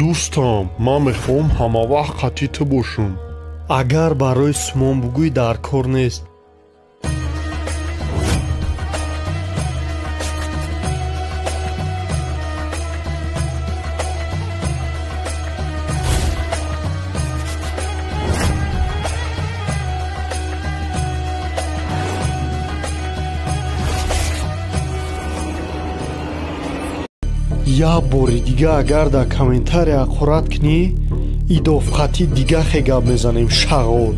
Дӯстам, ман мехоҳам ҳамавақт қатъи ту бошам. Агар барои сумон бугӯй, дар кор нест. Як бори дига агар дар комментария ҳақорат кунӣ, идофқатӣ дига хе гап мезанем, шағол.